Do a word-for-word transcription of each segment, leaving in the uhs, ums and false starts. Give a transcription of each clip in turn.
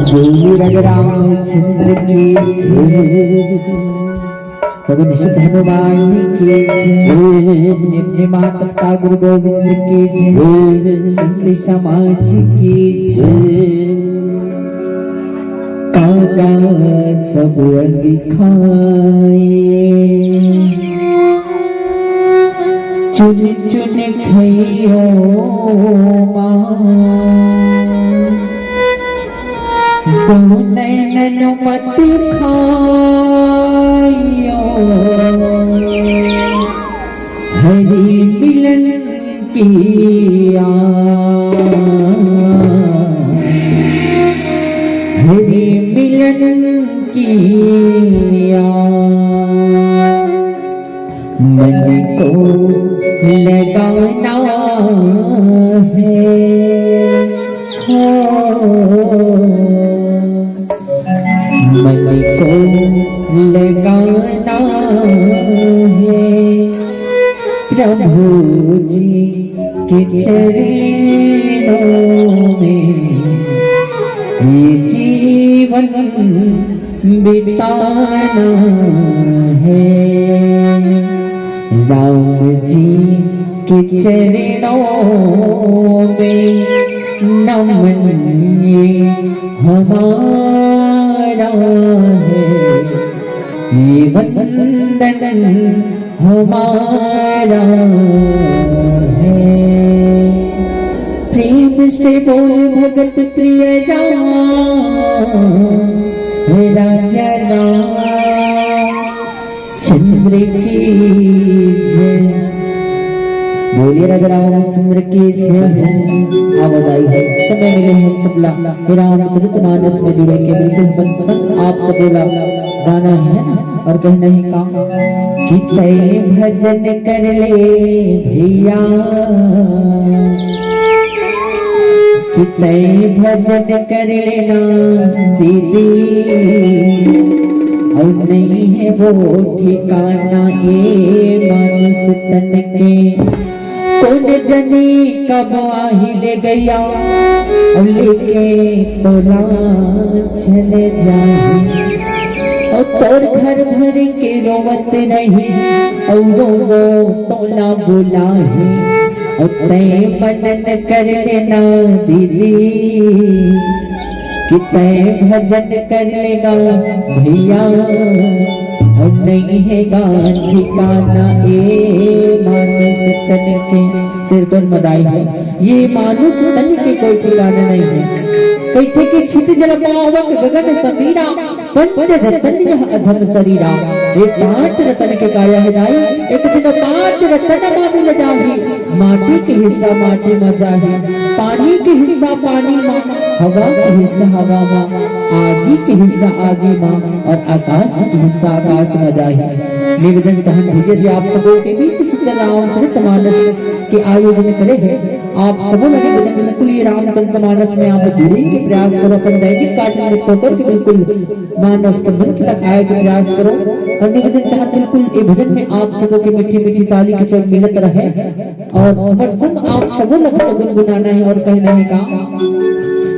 बोलिए राजा रामचंद्र की जय। पवन सुत हनुमान की जय। अपने अपने माता पिता गुरु गोविंद की जय। संत समाज की जय। कागा सब अंग खाए, चुन चुन खइयो माँ। दो नैन मत खाइयो, हरि मिलन किया, हरि मिलन किया। मन को लगाना है, हो, मन को लगाना है प्रभु जी के चरणों में, ये जीवन बिताना है। राम जी के चरणों में नमन ये हमारा है, ये वंदन हमारा है। प्रेम से बोल भगत प्रिय राम, हे राजा राम। चंद्र की जय। बोलिए राजा रामचंद्र की जय। आवो दाई हो, समय मिले हम सबला हे रामचरित मानस में जुड़े के। बिल्कुल अपन संग आप सबोला गाना है और कहना है का कि तय भजन कर ले भैया, कि तय भजन कर लेना दीदी, और नहीं है वो ठिकाना ए मानुष तन के। कौन जनी कब आही ले गया, और लेके तोला चले जाही, और तोर घर भर के रोवत रही, और रो रो तोला बुलाही। और तय मनन कर लेना दीदी, कि तय भजन कर लेना भैया, और नहीं है गा ठिकाना ए मानुष तन के। सिर तोर मदाई है, ये मानुष तन के कोई ठिकाना नहीं है। कहिथे कि छित जल पावक गगन समीरा, पंच रतन यह अधम शरीरा। ये पांच रतन के काया है दाई, एक दिन पांच रतन मा मिल जाही। माटी के हिस्सा माटी मा जाही, पानी के हिस्सा पानी मा, हवा के हिस्सा हवा मा, आगी के हिस्सा आगी मा, और आकाश के हिस्सा आकाश मा जाही। निवेदन चाहन भैया जी, आप सबों के बीच सुंदर रामचरित मानस के आयोजन करे है। आप सबों ने निवेदन, बिल्कुल ये रामचरित मानस में आप जुड़े के प्रयास करो, अपन दैनिक कार्य में होकर के बिल्कुल मानस के मंच तक आए के प्रयास करो। और निवेदन चाहत बिल्कुल ये भजन में आप सबों के मीठी मीठी ताली के चोट मिलत रहे और हमर संग आप सबों ला गुनगुनाना है और कहना है का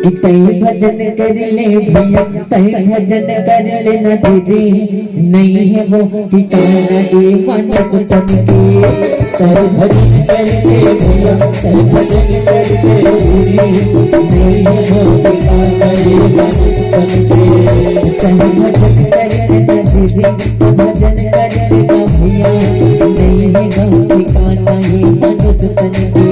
कि तय भजन कर ले भैया, तय भजन कर लेना दीदी, नहीं है वो ठिकाना ए मानुष तन के। तय भजन कर ले भैया, तय भजन कर ले दीदी, नहीं है वो ठिकाना ए मानुष तन के। तय भजन कर लेना दीदी, भजन कर लेना भैया, नहीं है वो ठिकाना ए मानुष तन के।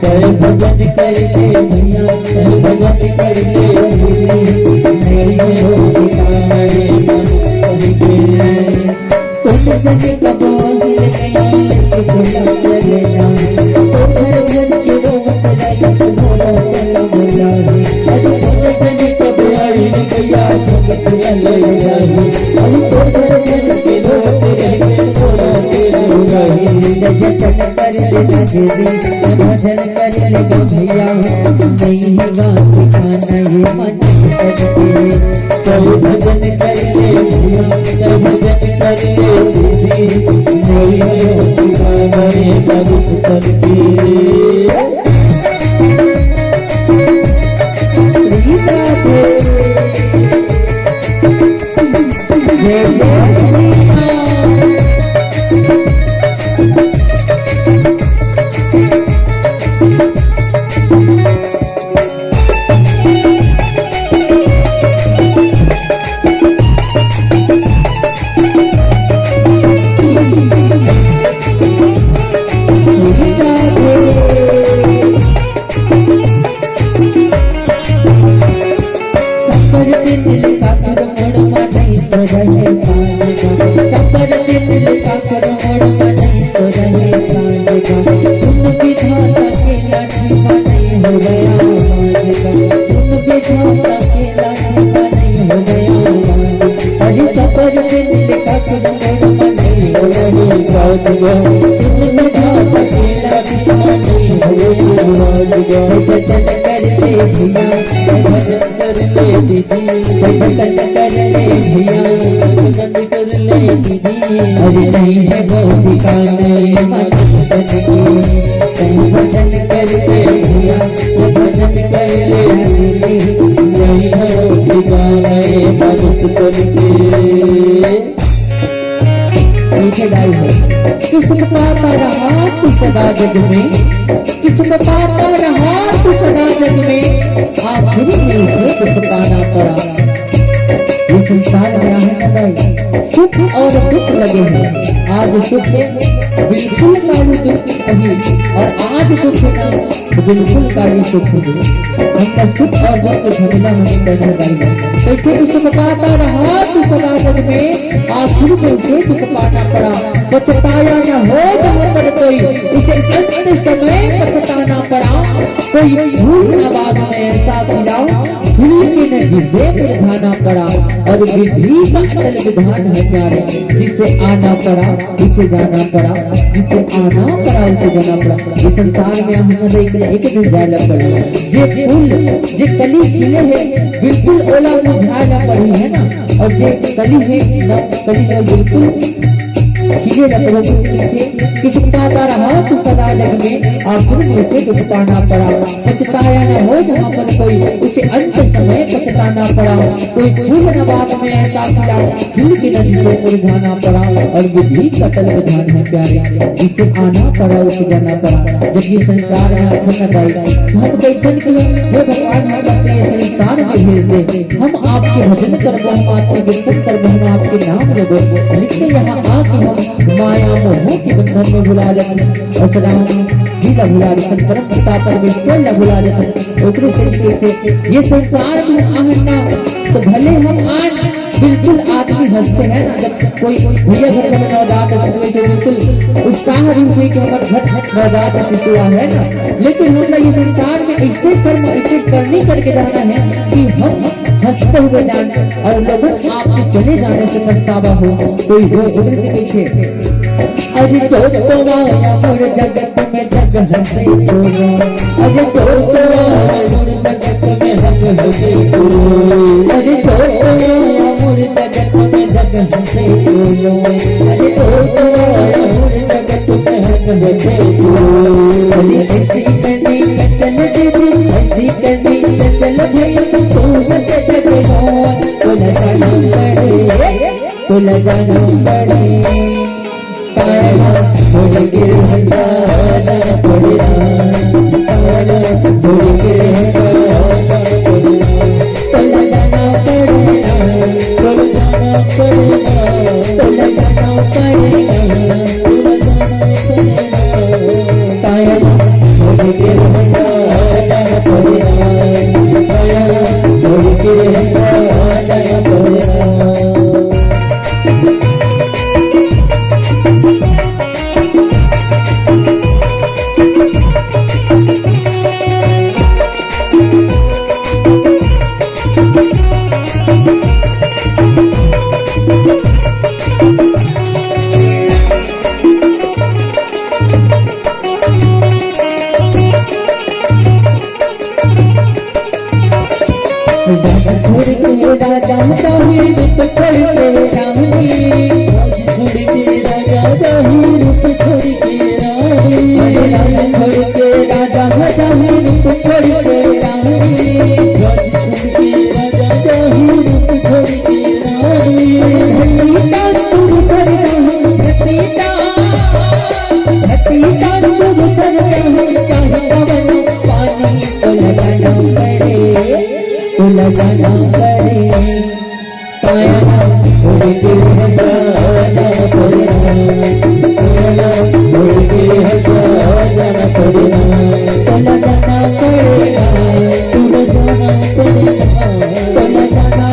तय भजन कर ले भैया, तय भजन कर ले दीदी, नहीं है वो ठिकाना ए मानुष तन के। कौन जने कब आही ले गया, लेके तोला चले जाही। तो घर भर के रोवत रही, तो मोरा चला गया। अरे कौन जने कब आही ले गया, लेके तोला ले जाही। अरे तो घर भर के रोवत रही, तो मोरा चला गया। जतन कर लेना दीदी, भजन कर लेना भैया, नहीं है वो ठिकाना ए मानुष तन के। तय भजन कर ले भैया, तय भजन कर ले दीदी, नहीं है वो ठिकाना ए मानुष तन के। प्रीता दे। भजन कर ले भैया, भजन कर ले दीदी, भजन कर ले भैया, भजन कर ले दीदी। अरे नहीं है वो ठिकाने मधुसूदन की, कहीं भजन कर ले भैया, भजन कर ले दीदी, नहीं है वो ठिकाने मधुसूदन की। नीचे गाई है कि सुख पाता रहा तू सदा जग में, कि सुख पाता रहा तू सदा जग में, आखिर में उसे दुख पाना पड़ा। ये संसार में आहे न दाई, सुख और दुख लगे हैं। आज सुख है, बिल्कुल काली दुख नहीं, और आज दुख है ना, तो बिल्कुल काली सुख है। हमका सुख और दुख के झमेला में नहीं पड़ना दाई। कैसे कि सुख पाता रहा तू सदा जग में, आखिर में उसे दुख पाना पड़ा। पछताया न हो जहाँ पर कोई, उसे अंत समय पछताना पड़ा। कोई फूल न बाग में ऐसा खिला, खिल के न जिसे मुरझाना पड़ा। और विधि का अटल विधान है प्यारे, जिसे आना पड़ा, जिसे जाना पड़ा, जिसे आना पड़ा, उसे जाना पड़ा। ये संसार में हम न एक, एक दिन जाए ला पड़ा। जे फूल, जे कली खिले है, बिल्कुल ओला मुरझाए ला पड़ी है ना। और जे कली है ना, कली जो बिल्कुल खिले ला पड़ी, कि सुख पाता रहा तू सदा जग में, आखिर में उसे दुख पाना पड़ा। पछताया न हो जहाँ पर कोई, उसे अंत समय पछताना पड़ा। कोई फूल न बाग में ऐसा खिला, खिल के न जिसे मुरझाना पड़ा। और विधि का अटल विधान है प्यारे, जिसे आना पड़ा उसे जाना पड़ा। जब ये संसार में आथन न दाई, तो हम कैसन के, हे भगवान, हम अपने ये संसार में भेज दे, हम आपके भजन करबो, हम आपके कीर्तन करबो, हम आपके नाम लेबो। लेकिन यहाँ आके हम माया मोह के बंधन में भुला जाते हैं। और सदा हम जी ला भुला जाते हैं, परम पिता परमेश्वर ला भुला जाते हैं। ओकरे से भी कहते, ये संसार में आहन ना, तो भले हम आज बिल्कुल आदमी हंसते हैं ना, जब कोई भैया घर में नवजात शिशु है, तो बिल्कुल उत्साह भी हुए कि हमारे घर नवजात शिशु है ना। लेकिन हम लोग ये संसार में ऐसे कर्म, ऐसे करनी करके जाना है कि हम हंसते हुए जान, और लोगों आपके चले जाने से पछतावा हो। कोई हो उधर से कैसे? अरे चोटवा या मोर जगत में जग हंसे चोरो। अरे चोटवा या मोर जगत में जग हंसे चोरो। अरे चोटवा या मोर जगत में जग हंसे चोरो। अरे चोटवा या मोर जगत में जग हंसे चोरो। अरे ऐसी कनी कचल दीदी, ऐसी कनी कचल भैया, तू हंसे जग रोवा, तोला जाना पड़े, तोला जाना पड़े। काया छोड़ के हटा जाना पड़ेगा, काया छोड़ के हटा जाना पड़ेगा। तोला जाना पड़ेगा, तोला जाना पड़ेगा, तोला जाना पड़ेगा, तोला जाना पड़ेगा। काया छोड़ के हटा जाना पड़ेगा, काया छोड़ के हटा जाना पड़ेगा। राजा छोड़ के राजा जाहिर रूप छोड़ के रानी। राजा छोड़ के राजा जाहिर रूप छोड़ के रानी। अरे राजा छोड़ के राजा जाहिर रूप छोड़ के रानी। राजा छोड़ के राजा जाहिर रूप छोड़ के रानी। धरती का तू धरता हूँ, धरती का, धरती का तू धरता हूँ, चाहे पवन पानी। तोला जाना पड़े, तोला जाना पड़े। काया छोड़ के हटा जाना पड़ेगा, काया छोड़ के हटा जाना पड़ेगा। तोला जाना पड़ेगा, तोला जाना पड़ेगा, तोला जाना पड़ेगा, तोला जाना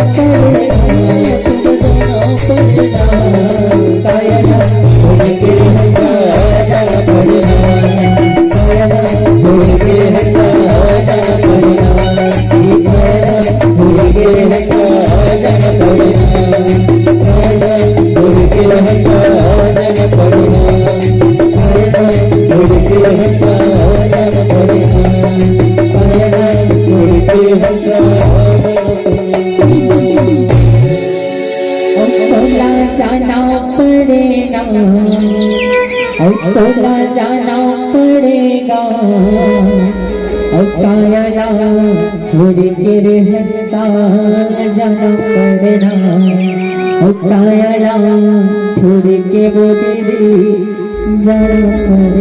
पड़ेगा। काया छोड़ के हटा जाना पड़ेगा, काया छोड़ के हटा जाना पड़ेगा। ये काया छोड़ के अउ तोला जाना पड़ेगा, अउ काया ला छोड़ के रहता जाना पड़ेगा, अउ काया ला छोड़ के वो दीदी जाना पड़ेगा।